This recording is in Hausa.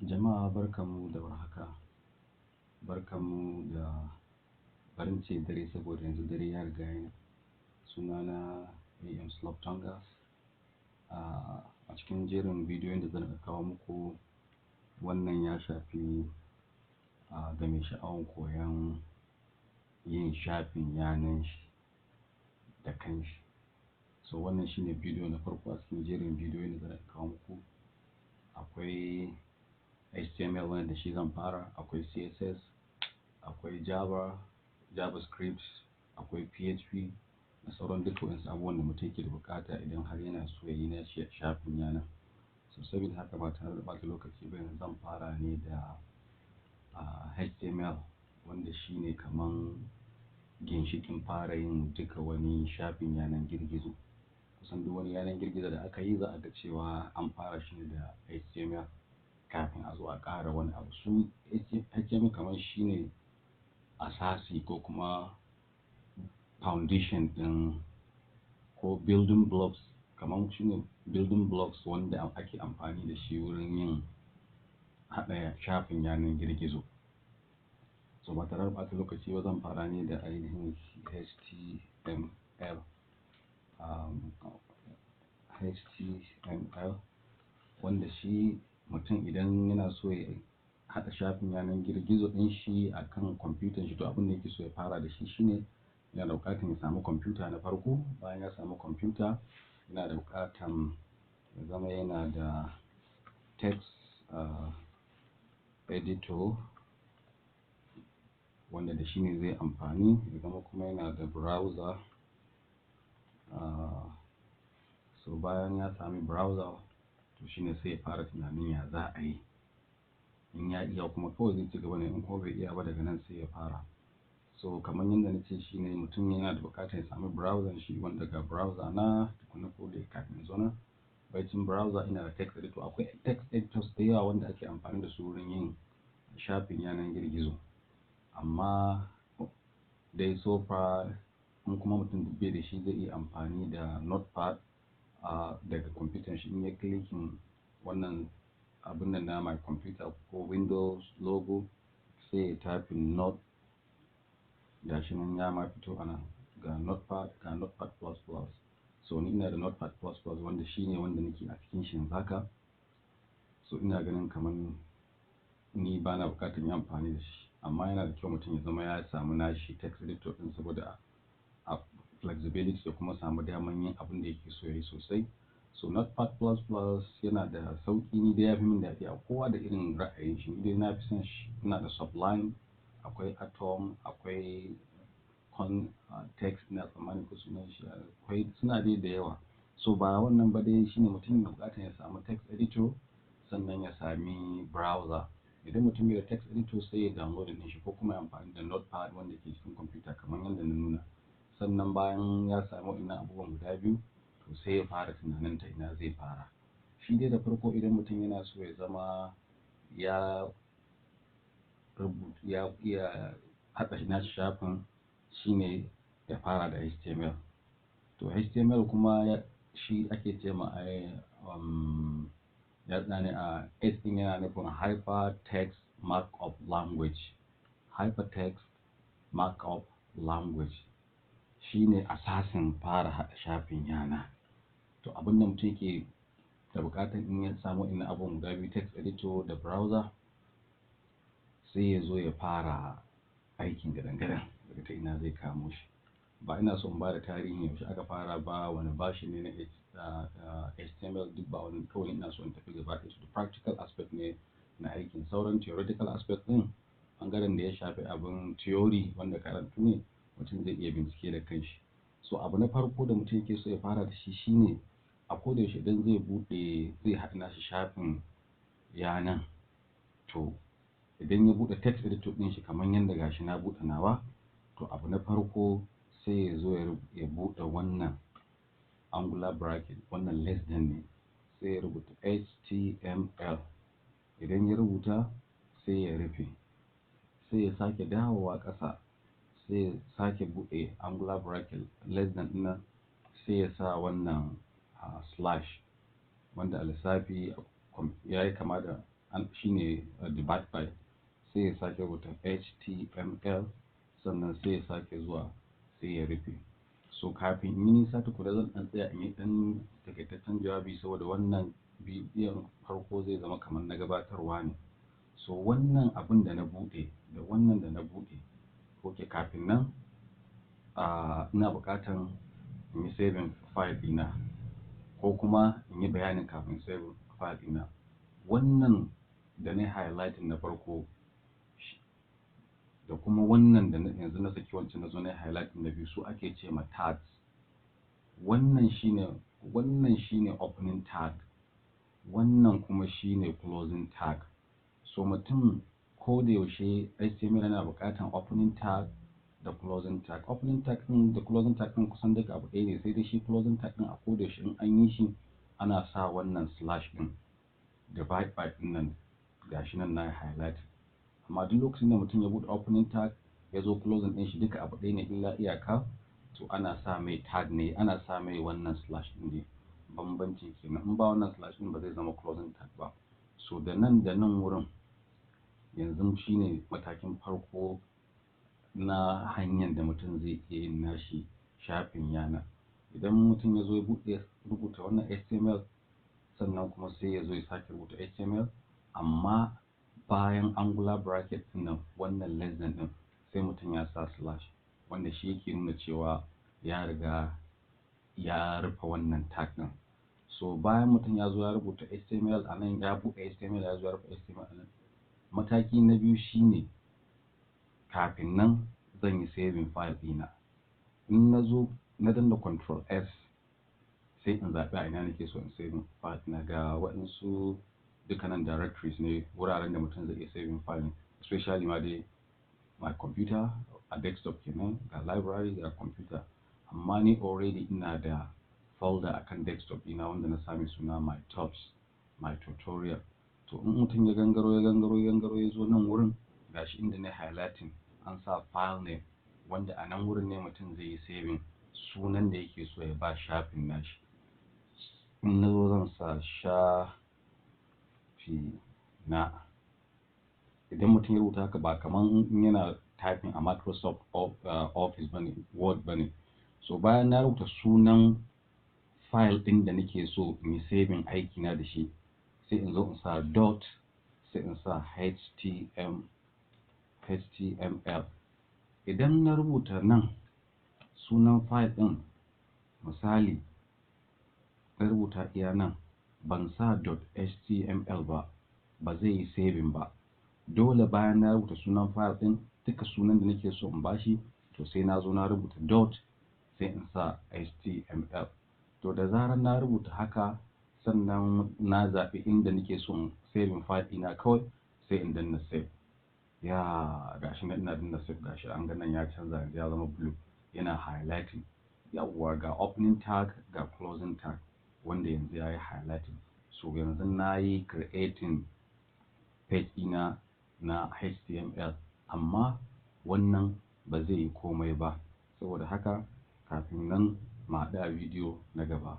Jama'a, barkanmu da warhaka, barkanmu da, bari in ce dare, saboda yanzu dare ya riga ya yi. Sunana AM Slop Tongas. A cikin jerin bidiyon da zan kawo muku, wannan ya shafi ga mai sha'awan koyon yin shafin yanan shi da kanshi. So wannan shi ne bidiyo na farko a cikin jerin bidiyoyin da zan kawo muku. Akwai HTML wanda da shi zan fara, akwai CSS, akwai Java, JavaScript, akwai PHP da sauran duka wasu abubuwan da mutum yake da buƙata idan har yana so ya yi nashi shafin yana. So saboda haka, ba tare da ɓata lokaci ba, yanzu zan fara ne da HTML, wanda shi ne kaman ginshiƙin fara yin duka wani shafin yanar gizo. Kusan duk wani yanar gizo da aka yi, za a ga cewa an fara shi ne da HTML kafin a zo a ƙara wani abu. Su HTML kamar shi ne asasi ko kuma foundation ɗin ko building blocks, kamar shi ne building blocks wanda ake amfani da shi wurin yin haɗa shafin yanar gizo. So ba tare da ɓata lokaci ba, zan fara ne da ainihin HTML. HTML, wanda shi mutum idan yana so ya haɗa shafin yanar gizo ɗin shi a kan kwamfutan shi, to abin da yake so ya fara da shi shine yana da buƙatar ya samu kwamfuta na farko. Bayan ya samu kwamfuta, yana da buƙatan ya zama yana da text editor wanda da shi ne zai amfani, ya zama kuma yana da browser. So bayan ya sami browser, to shine sai ya fara tunanin ya za a yi. In ya iya kuma, kawai zai ci gaba ne; in kuma bai iya ba, daga nan sai ya fara. So kamar yadda na ce, shine mutum yana da buƙatar ya samu browser shi, wanda ga browser na tukuna ko da kafin in zo nan. Baicin browser, ina da text editor. Akwai text editors da yawa wanda ake amfani da su wurin yin shafin yanar gizo, amma dai so far, in kuma mutum duk bai da shi, zai iya amfani da Notepad daga kwamfutan shi. In ya clicking wannan abun nan na My Computer ko Windows logo, sai ya typing note, gashi nan ya ma fito a nan, ga Notepad, ga Notepad++. So ni ina da Notepad++, wanda shine wanda nake a cikin shi yanzu haka. So ina ganin kaman ni bana buƙatar yin amfani da shi, amma yana da kyau mutum ya zama ya samu nashi text editor ɗin saboda a flexibility da kuma samu daman yin abin da yake so ya yi sosai. So Notepad++ yana da sauƙi, ni dai ya fi min daɗi, a kowa da irin ra'ayin shi, ni dai na fi son shi. Ina da Sublime, akwai Atom, akwai con text, ina tsammani ko sunan shi, akwai, suna dai da yawa. So ba wannan ba dai, shine mutum yana buƙatar ya samu text editor, sannan ya sami browser. Idan mutum bai da text editor, sai ya download ɗin shi ko kuma ya amfani da Notepad wanda ke cikin kwamfuta kamar yadda na nuna. Sannan bayan ya samu waɗannan abubuwan guda biyu, to sai ya fara tunanin ta ina zai fara. Shi dai da farko, idan mutum yana so ya zama ya rubuta, ya iya haɗa nashi shafin, shine ya fara da HTML. To HTML kuma shi ake ce ma ya tsaya ne a H ɗin, yana nufin Hypertext Markup Language. Hypertext Markup Language shine asasin fara haɗa shafin yana. To abin da mutum yake da buƙatar in ya samu waɗannan abubuwan guda biyu, text editor da browser, sai ya zo ya fara aikin gadan-gadan. Daga ta ina zai kamo shi? Ba ina so in bada tarihin yaushe aka fara ba, wane version ne na HTML, duk ba wani. Kawai ina so in tafi gaba ɗaya to practical aspect ne na aikin. Sauran theoretical aspect ɗin, ɓangaren da ya shafi abin theory wanda karatu ne, mutum zai iya bincike da kanshi. So abu na farko da mutum yake so ya fara da shi shine, a koda yaushe idan zai buɗe, zai haɗa nashi shafin yanan, to idan ya buɗe text editor ɗin shi kamar yadda gashi na buɗe nawa, to abu na farko sai ya zo ya buɗe wannan angular bracket, wannan less than ne, sai ya rubuta HTML. Idan ya rubuta, sai ya rufe, sai ya sake dawowa ƙasa, sai ya sake buɗe angular bracket, less than ɗin nan, sai ya sa wannan slash, wanda a lissafi ya yi kama da Shine divide by, sai ya sake rubuta HTML, sannan sai ya sake zuwa sai ya rufe. So kafin in yi nisa tukuna, zan ɗan tsaya in yi ɗan takaitaccen jawabi, saboda wannan bidiyon farko zai zama kamar na gabatarwa ne. So wannan abun da na buɗe da wannan da na buɗe, ok, kafin nan ina buƙatan in yi saving file ɗina, ko kuma in yi bayanin kafin saving file ɗina. Wannan da na yi highlighting na farko da kuma wannan da yanzu na saki wancan na zo na yi highlighting na biyu, su ake ce ma tags. Wannan shine opening tag, wannan kuma shine closing tag. So mutum ko da yaushe HTML yana buƙatan opening tag da closing tag. Opening tag ɗin da closing tag ɗin kusan duka abu ɗaya ne, sai dai shi closing tag ɗin a ko da yaushe in an yi shi ana sa wannan slash ɗin, divide by ɗin nan, gashi nan na yi highlight. Amma duk lokacin da mutum ya buɗe opening tag ya zo closing ɗin shi, duka abu ɗaya ne, illa iyaka to ana sa mai tag ne, ana sa mai wannan slash ɗin ne. Bambancin kenan, in ba wannan slash ɗin ba zai zama closing tag ba. So da nan da nan wurin yanzu shine matakin farko na hanyar da mutum zai iya yin nashi shafin yana. Idan mutum ya zo ya buɗe, rubuta wannan HTML, sannan kuma sai ya zo ya sake rubuta HTML, amma bayan angular bracket ɗin nan, wannan less than ɗin, sai mutum ya sa slash, wanda shi yake nuna cewa ya riga ya rufe wannan tag ɗin. So bayan mutum ya zo ya rubuta HTML a nan, ya buɗe HTML, ya zo ya rufe HTML a nan, mataki na biyu shine kafin nan zan yi saving file ɗina. In na zo na danna Control S, sai in zaɓi a ina nake so in saving file ɗina. Ga waɗansu dukkanin directories ne, wuraren da mutum zai iya saving file, especially ma dai my computer, a desktop kenan, ga library, ga computer. Amma ni already ina da folder akan desktop ɗina wanda na sa mai suna my tops, my tutorial. To in mutum ya gangaro, ya gangaro, ya gangaro, ya zo nan wurin, gashi inda na highlighting, an sa file name, wanda a nan wurin ne mutum zai yi saving sunan da yake so ya ba shafin nashi. In na zo zan sa shafi na. Idan mutum ya rubuta haka, ba kaman in yana typing a Microsoft Office bane, Word bane. So bayan na rubuta sunan file ɗin da nake so in yi saving aikina da shi, sai in zo in sa dot, sai in sa html. Idan na rubuta nan sunan file ɗin, misali na rubuta iya nan, ban sa dot html ba, ba zai yi saving ba. Dole bayan na rubuta sunan file ɗin, duka sunan da nake so in bashi, to sai na zo na rubuta dot, sai in sa html. To da zarar na rubuta haka, sannan na zaɓi inda nake so in saving file ɗina, kawai sai in danna save. Ya gashi nan ina danna save, gashi an ga nan ya canza, yanzu ya zama blue, yana highlighting. Yawwa, ga opening tag, ga closing tag, wanda yanzu ya yi highlighting. So yanzu na yi creating page ɗina na HTML, amma wannan ba zai yi komai ba. Saboda haka kafin nan mu haɗu a bidiyo na gaba.